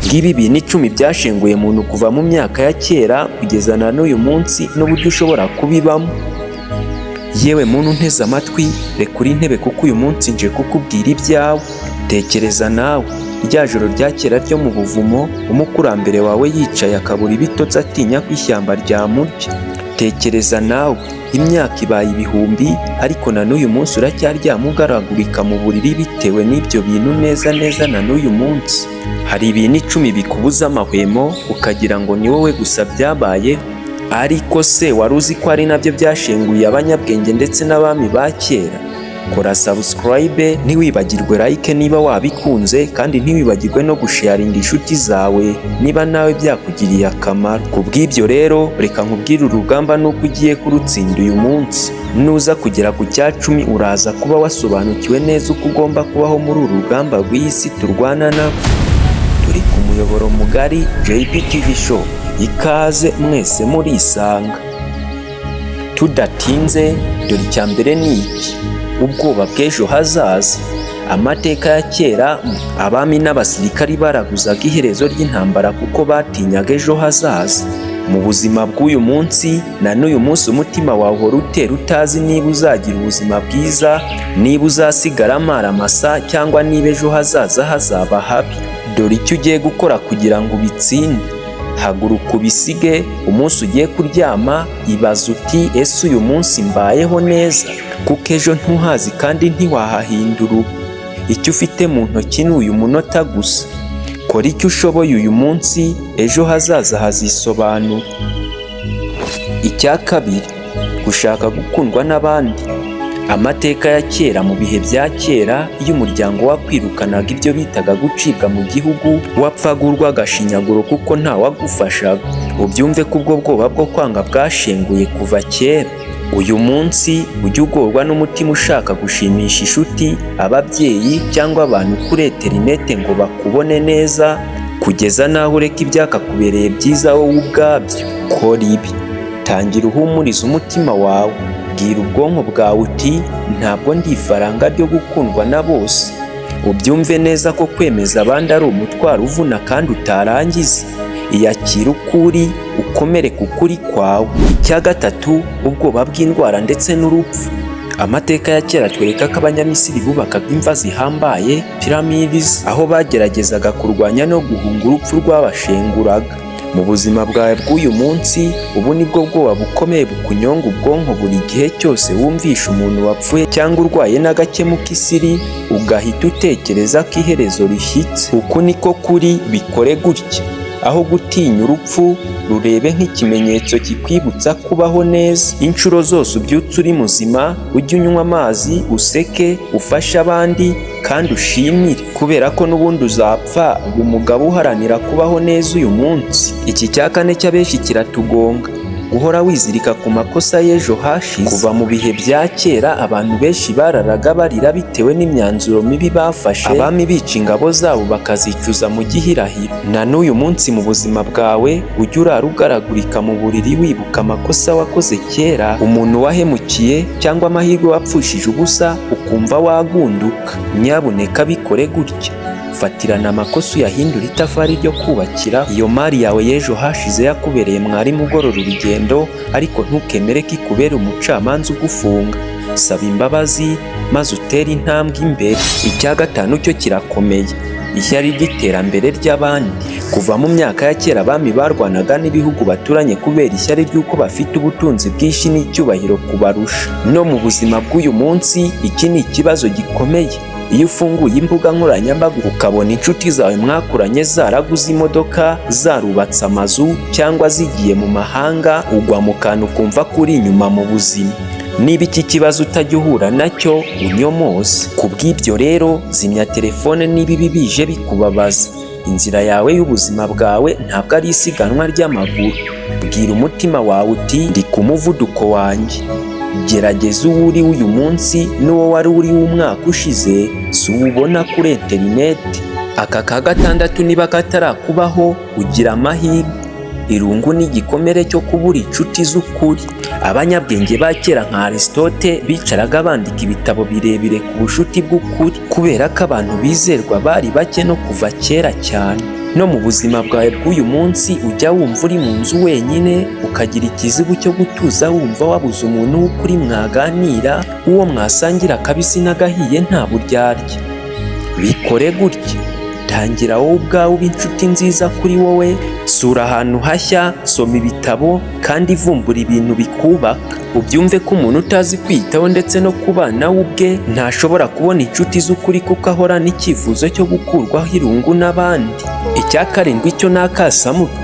Ngibi ibintu 10 byashenguye muntu kuva mu myaka ya kera kugeza na n'uyu munsi, n'uburyo ushobora kubibamo. Yewe muntu unteze amatwi, rekura intebe kuko uyu munsi nje kukubwira ibyawe. Tekereza nawe rya joro rya kera ryo mu buvumo, umukurambere wawe yicaye akabura ibitotsi, atinya ko ishyamba ryamurya. Tekereza nawe imyaka ibaye ibihumbi, ariko na n'uyu munsi uracyaryama ugaragurika mu buriri bitewe n'ibyo bintu neza neza. Na n'uyu munsi hari ibintu 10 bikubuza amahwemo, ukagira ngo ni wowe gusa byabayeho. Ariko se wari uzi ko ari nabyo byashenguye abanyabwenge ndetse n'abami ba kera? Kora subscribe, ntiwibagirwe like niba wabikunze, kandi ntiwibagirwe no gusharinga inshuti zawe niba nawe byakugiriye akamaro. Ku bw'ibyo rero, reka nkubwire, urugamba nuko ugiye kurutsinda uyu munsi. Nuza kugera ku cya 10, uraza kuba wasobanukiwe neza uko ugomba kubaho muri uru rugamba rw'iyi si turwana nabo. Turi ku muyoboro mugari JPTV Show, ikaze mwese murisanga. Tudatinze, dore icya mbere ni iki: ubwoba bw'ejo hazaza. Amateka ya kera, abami n'abasirikari baraguzaga iherezo ry'intambara kuko batinyaga ejo hazaza. Mu buzima bw'uyu munsi, na n'uyu munsi umutima wawe uhora utera utazi niba uzagira ubuzima bwiza, niba uzasigara amaramasa, cyangwa niba ejo hazaza hazaba habi. Dore icyo ugiye gukora kugira ngo ubitsinde: haguruka ubisige. Umunsi ugiye kuryama, ibaza uti: "Ese uyu munsi mbayeho neza?" Kuko ejo ntuhazi kandi ntiwahahindura. Ubu icyo ufite mu ntoki ni uyu munota gusa. Kora icyo ushoboye uyu munsi, ejo hazaza hazisobanura. Icya kabiri, gushaka gukundwa n'abandi. Amateka ya kera, mu bihe bya kera, iyo umuryango wakwirukanaga, ibyo bitaga gucibwa mu gihugu, wapfaga urw'agashinyaguro kuko ntawagufashaga. Ubyumve ko ubwo bwoba bwo kwanga bwashenguye kuva kera. Uyu munsi ujya ugorwa n'umutima ushaka gushimisha inshuti, ababyeyi cyangwa abantu kuri interinete ngo bakubone neza, kugeza n'aho ureka ibyakakubereye byiza wowe ubwabyo? Kora ibi: tangira uhumurize umutima wawe. Bwira ubwonko bwawe uti: "Ntabwo ndi ifaranga ryo gukundwa na bose." Ubyumve neza ko kwemeza abandi ari umutwaro uvuna kandi utarangiza. Iyakira uko uri, ukomere ku kuri kwawe. Icya gatatu, ubwoba bw'indwara ndetse n'urupfu. Amateka ya kera atwereka ko Abanyamisiri bubakaga imva zihambaye, pyramids, aho bageragezaga kurwanya no guhunga urupfu rwabashenguraga. Mu buzima bwawe bw'uyu munsi, ubu ni bwo bwoba bukomeye bukunyonga ubwonko buri gihe cyose wumvisha umuntu wapfuye cyangwa urwaye n'agakemu k'isiri, ugahita utekereza ko iherezo rishyitse. Uku niko kuri, bikore gutya: aho gutinya urupfu, rurebe nk'ikimenyetso kikwibutsa kubaho neza. Inshuro zose ubyutse uri muzima, ujye unywa amazi, useke, ufashe abandi kandi ushimire, kubera ko n'ubundi uzapfa. Umugabo uharanira kubaho neza uyu munsi. Iki cya kane cy'abenshi kiratugonga: guhora wizirika ku makosa y'ejo hashize. Kuva mu bihe bya kera, abantu benshi bararaga barira bitewe n'imyanzuro mibi bafashe, abami bica ingabo zabo bakazicuza mu gihirahiro. Na n'uyu munsi mu buzima bwawe ujya urara ugaragurika mu buriri wibuka amakosa wakoze kera, umuntu wahemukiye cyangwa amahirwe wapfushije ubusa, ukumva wagunduka. Nyabuneka bikore gutya: fatirana amakosa, uyahindura itafari ryo kubakira. Iyo mari yawe y'ejo hashize yakubereye mwarimu ugorora urugendo, ariko ntukemere ko ikubera umucamanza ugufunga. Saba imbabazi maze utere intambwe imbere. Icya gatanu cyo kirakomeye: ishyari ry'iterambere ry'abandi. Kuva mu myaka ya kera, abami barwanaga n'ibihugu baturanye kubera ishyari ry'uko bafite ubutunzi bwinshi n'icyubahiro kubarusha. No mu buzima bw'uyu munsi iki ni ikibazo gikomeye. Iyo ufunguye imbuga nkoranyambaga ukabona inshuti zawe mwakuranye zaraguze imodoka, zarubatse amazu cyangwa zigiye mu mahanga, ugwa mu kantu ukumva ko uri inyuma mu buzima. Niba iki kibazo utajya uhura nacyo, unyomoze. Ku bw'ibyo rero, zimya telefone niba ibi bije bikubabaza. Inzira yawe y'ubuzima bwawe ntabwo ari isiganwa ry'amaguru. Bwira umutima wawe uti: "Ndi ku muvuduko wanjye." Gerageza uwo uri uyu munsi n'uwo wari uri umwaka ushize si uwo ubona kuri interineti. Aka ka gatandatu, niba katarakubaho ugira amahirwe. Irungu n'igikomere cyo kubura inshuti z'ukuri. Abanyabwenge ba kera nka Aristote bicaraga bandika ibitabo birebire ku bushuti bw'ukuri, kubera ko abantu bizerwa bari bake no kuva kera cyane. No mu buzima bwawe bw'uyu munsi, ujya wumva uri mu nzu wenyine, ukagira ikizibu cyo gutuza, wumva wabuze umuntu w'ukuri mwaganira, uwo mwasangira akabisi n'agahiye nta buryarya. Bikore gutya: tangira wowe ubwawe uba inshuti nziza kuri wowe. Sura ahantu hashya, soma ibitabo kandi ivumbura ibintu bikubaka. Ubyumve ko umuntu utazi kwiyitaho ndetse no kubana we ubwe ntashobora kubona inshuti z'ukuri, kuko ahorana icyifuzo cyo gukurwaho irungu n'abandi. Icya karindwi cyo ni akasamutwe: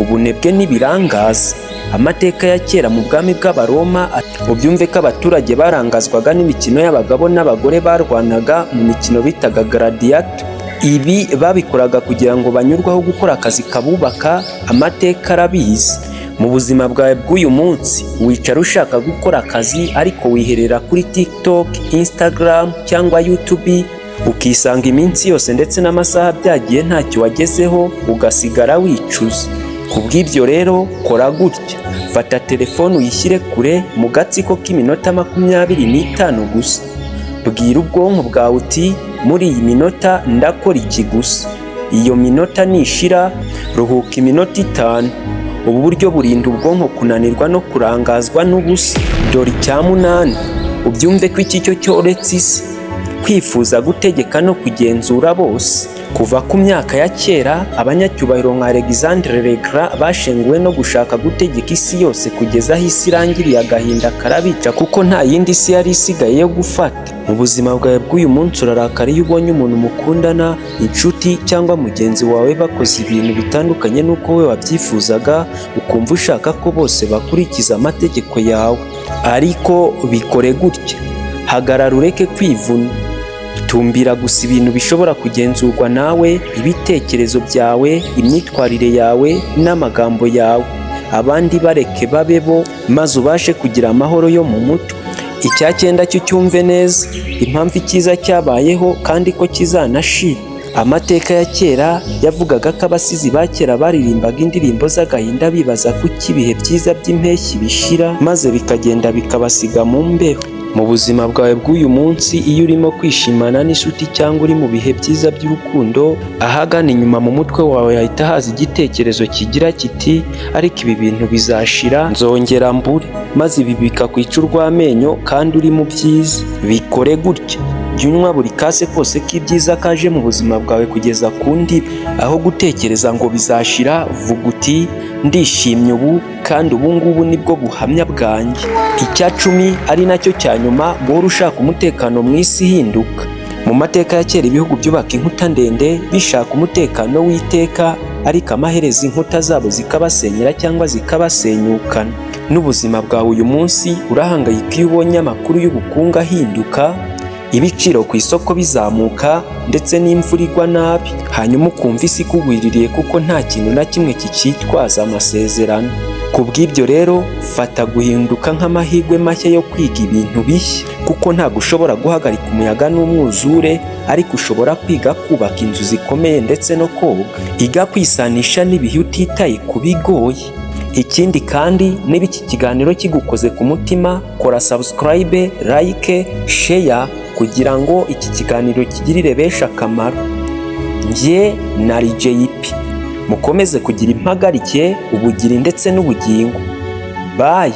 ubunebwe n'ibirangaza. Amateka ya kera mu bwami bw'Abaroma, ubyumve ko abaturage barangazwaga n'imikino y'abagabo n'abagore barwanaga mu mikino bitaga gladiator. Ibi babikoraga kugira ngo banyurweho gukora akazi kabubaka. Amateka arabizi. Mu buzima bwawe bw'uyu munsi, wicara ushaka gukora akazi, ariko wiherera kuri TikTok, Instagram cyangwa YouTube, ukisanga iminsi yose ndetse n'amasaha byagiye ntacyo wagezeho, ugasigara wicuza. Ku bw'ibyo rero, kora gutya: fata telefone uyishyire kure mu gatsiko k'iminota 25 gusa. Bwira ubwonko bwawe uti: "Muri iyi minota ndakora iki gusa." Iyo minota nishira, ruhuka iminota 5. Ubu buryo burinda ubwonko kunanirwa no kurangazwa n'ubusa. Dore icya munani, ubyumve ko iki cyo cyoretse isi: kwifuza gutegeka no kugenzura bose. Kuva ku myaka ya kera, abanyacyubahiro nka Alexandre le Grand bashenguwe no gushaka gutegeka isi yose, kugeza aho isi irangiriye agahinda karabica, kuko nta yindi si yari isigaye yo gufata. Mu buzima bwawe bw'uyu munsi, urarakara iyo ubonye umuntu mukundana, inshuti cyangwa mugenzi wawe bakoze ibintu bitandukanye n'uko we wabyifuzaga, ukumva ushaka ko bose bakurikiza amategeko yawe. Ariko bikore gutya: hagarara, ureke kwivuna. Tumbira gusa ibintu bishobora kugenzurwa nawe: ibitekerezo byawe, imyitwarire yawe n'amagambo yawe. Abandi bareke babe bo, maze ubashe kugira amahoro yo mu mutwe. Icya cyenda cyo cyumve neza: impamvu icyiza cyabayeho kandi ko kizanashira. Amateka ya kera yavugaga ko abasizi ba kera baririmbaga indirimbo z'agahinda, bibaza kuki ibihe byiza by'impeshyi bishira, maze bikagenda bikabasiga mu mbeho. Mu buzima bwawe bw'uyu munsi, iyo urimo kwishimana n'inshuti cyangwa uri mu bihe byiza by'urukundo, ahagana inyuma mu mutwe wawe hahita haza igitekerezo kigira kiti: "Ariko ibi bintu bizashira, nzongera mbure." Maze ibi bikakwica urw'amenyo kandi uri mu byiza. Bikore gutya: jya unywa buri kase kose k'ibyiza kaje mu buzima bwawe kugeza ku ndiba. Aho gutekereza ngo bizashira, vuga uti: "Ndishimye ubu, kandi ubu ngubu nibwo buhamya bwanjye." Icya 10, ari nacyo cya nyuma: guhora ushaka umutekano mu isi ihinduka. Mu mateka ya kera, ibihugu byubaka inkuta ndende bishaka umutekano w'iteka, ariko amaherezo inkuta zabo zikabasenyera cyangwa zikabasenyukana. N'ubuzima bwawe uyu munsi, urahangayika iyo ubonye amakuru y'ubukungu ahinduka, ibiciro ku isoko bizamuka ndetse n'imvura igwa nabi, hanyuma ukumva isi ikugwiririye, kuko nta kintu na kimwe kikitwaza amasezerano. Ku bw'ibyo rero, fata guhinduka nk'amahirwe mashya yo kwiga ibintu bishya, kuko ntabwo ushobora guhagarika umuyaga n'umwuzure, ariko ushobora kwiga kubaka inzu zikomeye ndetse no koga. Iga kwisanisha n'ibihe utitaye ku bigoye. Ikindi kandi, niba iki kiganiro kigukoze ku mutima, kora subscribe, like, share, kugira ngo iki kiganiro kigirire benshi akamaro. Njye na JP, mukomeze kugira impagarike, ubugiri ndetse n'ubugingo. Bye.